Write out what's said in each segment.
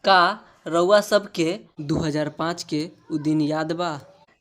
का रउआ सबके 2005 के उ दिन याद बा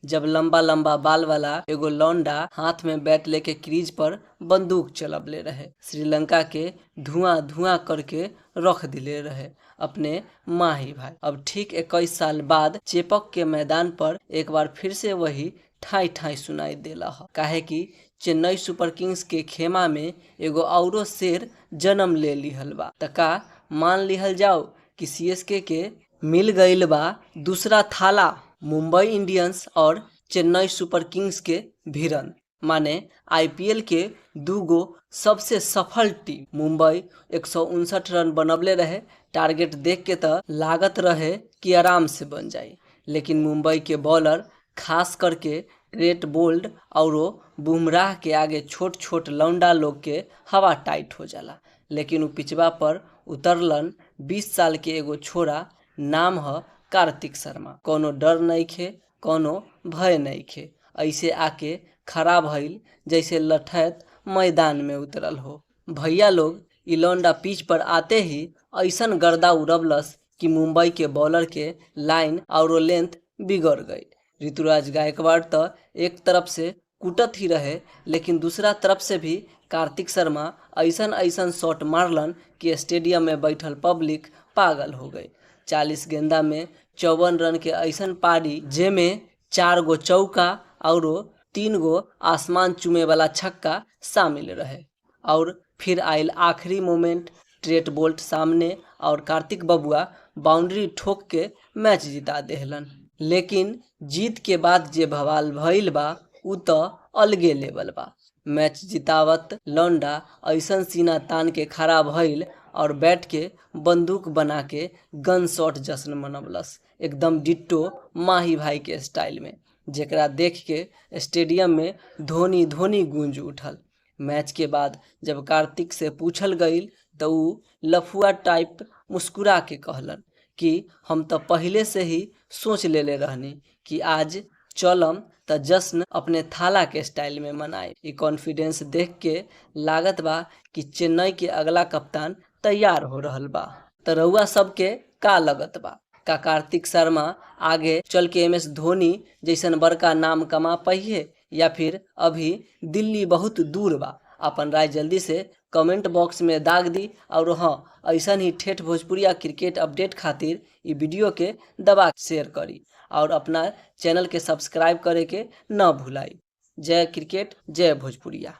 जब लंबा लंबा बाल वाला एगो लौंडा हाथ में बैट लेके क्रीज पर बंदूक चलवले रहे, श्रीलंका के धुआं धुआं करके रख दिले रहे अपने माही भाई। अब ठीक 21 साल बाद चेपक के मैदान पर एक बार फिर से वही ठाई ठाई सुनाई देला ह, काहे कि चेन्नई सुपर किंग्स के खेमा में एगो औरो शेर जन्म ले लिहल बा। त का मान लिहल जाओ कि सीएसके के मिल गईल बा दूसरा थाला मुंबई इंडियंस और चेन्नई सुपर किंग्स के भिड़न, माने आईपीएल के दूगो सबसे सफल टीम। मुंबई 159 रन बनवले रहे, टारगेट देख के त लागत रहे कि आराम से बन जाई, लेकिन मुंबई के बॉलर खास करके ट्रेंट बोल्ट और बुमराह के आगे छोट छोट लौंडा लोग के हवा टाइट हो जाला। लेकिन उ पिचवा पर उतरलन 20 साल के एगो छोरा, नाम ह कार्तिक शर्मा। कोनो डर नइखे, कोनो भय नइखे, ऐसे आके खड़ा भइल जैसे लठैत मैदान में उतरल हो। भैया लोग इ लौंडा पिच पर आते ही ऐसन गर्दा उड़वलस कि मुंबई के बॉलर के लाइन और लेंथ बिगड़ गई। ऋतुराज गायकवाड़ तो एक तरफ से कूटत ही रहे, लेकिन दूसरा तरफ से भी कार्तिक शर्मा ऐसन ऐसन शॉट मारलन कि स्टेडियम में बैठल पब्लिक पागल हो गई। 40 गेंदा में 54 रन के ऐसन पारी जेमे 4 गो चौका और 3 गो आसमान चूमे वाला छक्का शामिल रहे। और फिर आयल आखिरी मोमेंट, ट्रेंट बोल्ट सामने और कार्तिक बबुआ बाउंड्री ठोक के मैच जिता देहलन। लेकिन जीत के बाद जे बवाल भइल बा उ त अलगे लेवल बा। मैच जितावत लौंडा ऐसन सीना तान के खड़ा भइल और बैट के बंदूक बना के गन शॉट जश्न मनवलस, एकदम डिट्टो माही भाई के स्टाइल में, जेकरा देख के स्टेडियम में धोनी धोनी गूंज उठल। मैच के बाद जब कार्तिक से पूछल गईल त उ लफुआ टाइप मुस्कुरा के कहलन कि हम त पहले से ही सोच लेले रहनी कि आज चलम त जश्न अपने थाला के स्टाइल में मनाए। इ कॉन्फिडेंस देख के लागत बा कि चेन्नई के अगला कप्तान तैयार हो रहल बा। त रउआ सबके का लगत बा, का कार्तिक शर्मा आगे चल के एम एस धोनी जैसन बड़का नाम कमा पाइहे या फिर अभी दिल्ली बहुत दूर बा? अपन राय जल्दी से कमेंट बॉक्स में दाग दी। और हाँ, ऐसा ही ठेठ भोजपुरिया क्रिकेट अपडेट खातिर इ वीडियो के दबा शेयर करी और अपना चैनल के सब्सक्राइब करे के न भूलाई। जय क्रिकेट, जय भोजपुरिया।